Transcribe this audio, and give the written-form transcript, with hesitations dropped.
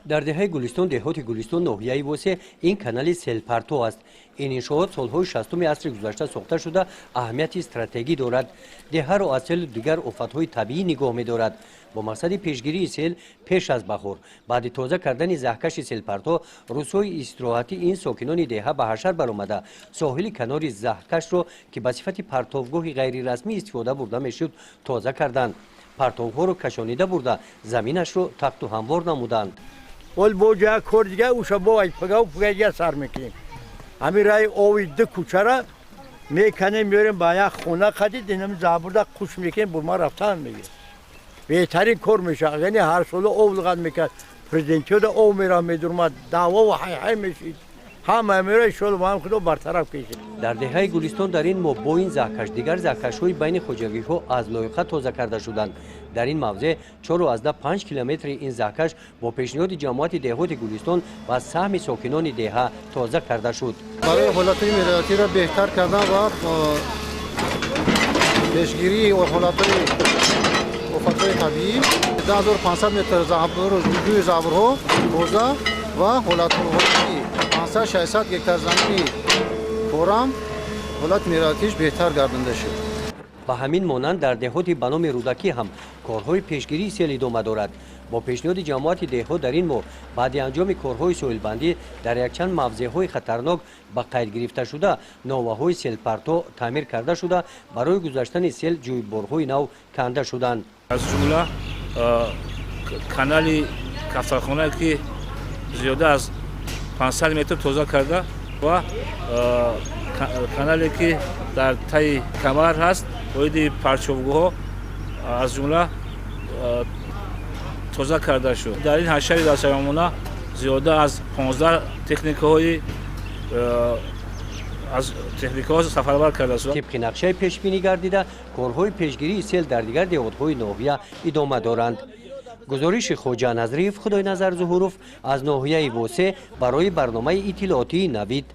Дар деҳаи Гулистон, деҳоти Гулистон, ноҳияи Восе, ин канали селпарто аст. Ин иншоот солҳои 60-уми асри гузашта сохта шуда, аҳамияти стратегӣ дорад. Деҳаро аз селу дигар офатҳои табиӣ нигоҳ медорад. Бо мақсади пешгирии сел пеш аз баҳор, баъди тоза кардани заҳкаши селпарто, рӯзҳои истироҳатӣ ин сокинони деҳа ба ҳашар баромада, соҳили канори заҳкашро, ки ба сифати партовгоҳи ғайрирасмӣ истифода бурда мешуд, тоза карданд. Партовҳоро кашонида бурда, заминашро тахту ҳамвор намуданд. Ол бо ҷа кор дига уша бо ай пагау пага сар мекунем. Ҳамин раи ови ду кӯчара меканем, меорем ба як хона қади динам забурда қуш мекунем, бурма рафтан мегирем. Беҳтарин кор мешавад. Яъне ҳар сола ов луғат мекард, президентиёда ов мера медурмад, даъво ва ҳайҳай мешид. Ҳама мера, иншоалло, ба ҳам Худо бартараф кешид. Дар деҳаи Гулистон дар ин моҳ бо ин заҳкаш дигар заҳкашҳои байни хоҷагиҳо аз лоиқа тоза карда шуданд. Дар ин мавзеъ 4,5 километри ин заҳкаш бо пешниҳоди ҷамоати деҳоти Гулистон ва саҳми сокинони деҳа тоза карда шуд. Барои ҳолатҳои мелиоративиро беҳтар кардан ва пешгирии ҳолатҳои офатҳои табиӣ 1500 метр ҷӯи забрҳо тоза ва ҳолатҳои 560 гектар замини корам ҳолати мелиоративиш беҳтар гардонда шуд. Ба ҳамин монанд дар деҳоти ба номи Рӯдакӣ ҳам корҳои пешгирии сел идома дорад. Бо пешниҳоди ҷамоати деҳот дар ин моҳ баъди анҷоми корҳои соҳилбандӣ дар якчанд мавзеъҳои хатарнок ба қайд гирифташуда новаҳои селпарто таъмир карда шуда, барои гузаштани сел ҷӯйборҳои нав канда шуданд. Аз ҷумла канали кафтархонае, ки зиёда аз 500 метр тоза карда, ва канале, ки дар таи камар ҳаст, оиди парчовгоҳҳо, аз ҷумла тоза карда шуд. Дар ин ҳашари дастшавомона зиёда аз 15 техникаҳои аз техникаҳо сафарбар карда шуд. Тибқи нақшаи пешбинӣ гардида, корҳои пешгирии сел дар дигар деҳотҳои ноҳия идома доранд. Гузориши Хоҷа Назриев, Худойназар Зуҳуров аз ноҳияи Восе барои барномаи иттилоотии «Навид».